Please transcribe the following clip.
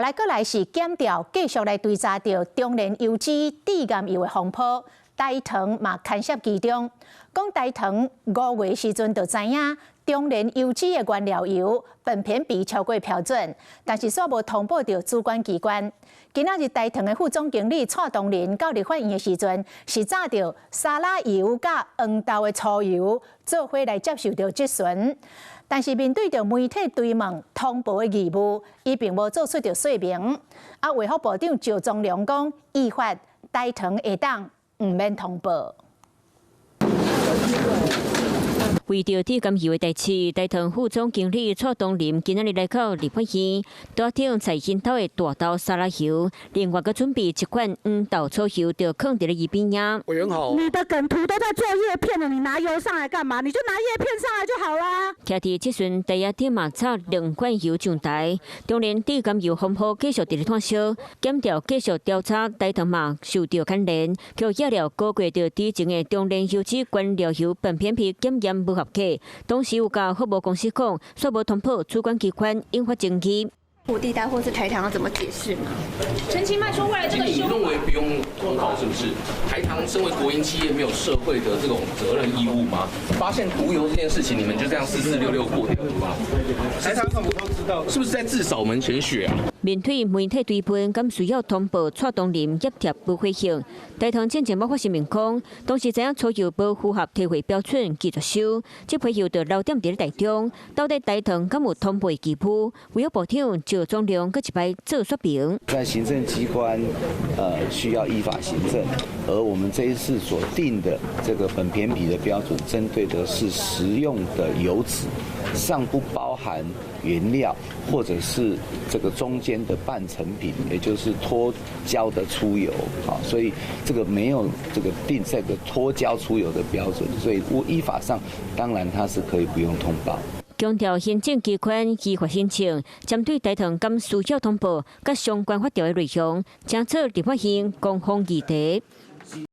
來閣來是檢調繼續來追查著中煉油脂致癌油的風波，台糖嘛牽涉其中。講台糖5月時陣就知影中煉油脂的原料油苯偏比超過標準，但是煞無通報著主管機關。今仔日台糖的副總經理蔡東霖到立法院的時陣，是紮著沙拉油佮黃豆的粗油做伙來接受著質詢。但是面對著媒體追問通報的義務，伊並無做出著說明。啊，衛福部長趙宗龍講，依法台糖會當毋免通報。為著致癌油的代誌，台糖副總經理蔡東霖今仔日來到立法院，桌頂菜心頭的大豆沙拉油，另外閣準備一罐黃豆粗油，就囥佇咧伊邊仔。委員好。你的梗圖都在做葉片了，你拿油上來幹嘛？你就拿葉片上來就好啦。徛佇質詢台仔頂嘛，插兩罐油上台，中煉致癌油風波繼續佇咧炭燒，檢調繼續調查台糖嘛受著牽連，予惹了高過著之前的中煉油脂原料油苯偏比檢驗無合格，當時有共服務公司講，煞無通報主管機關，引發爭議。地帶或是台糖要怎麼解釋嗎？陳其邁說未來這個你認為不用通報是不是？台糖身為國營企業，沒有社會的這種責任義務嗎？發現毒油這件事情，你們就這樣四四六六過掉了嗎？台糖他們都知道，是不是在自掃門前雪啊？面對媒體追問，敢需要通報蔡東霖協調無回應。台糖進前捌發聲明講，當時知影粗油無符合提貨標準，拒絕收，這批油就留踮佇咧台中。到底台糖敢有通報義務？衛福部長趙宗龍閣一擺做說明。在行政機關，需要依法行政，而我們這一次所定的這個苯偏比的標準，針對的是食用的油脂，尚不包含原料或者是這個中間的半成品，也就是脫膠的粗油，啊，所以這個沒有這個定這個脫膠粗油的標準，所以我依法上當然它是可以不用通報。強調行政機關依法行政，針對台糖敢需要通報佮相關法條的內容，請做立法院公方議題。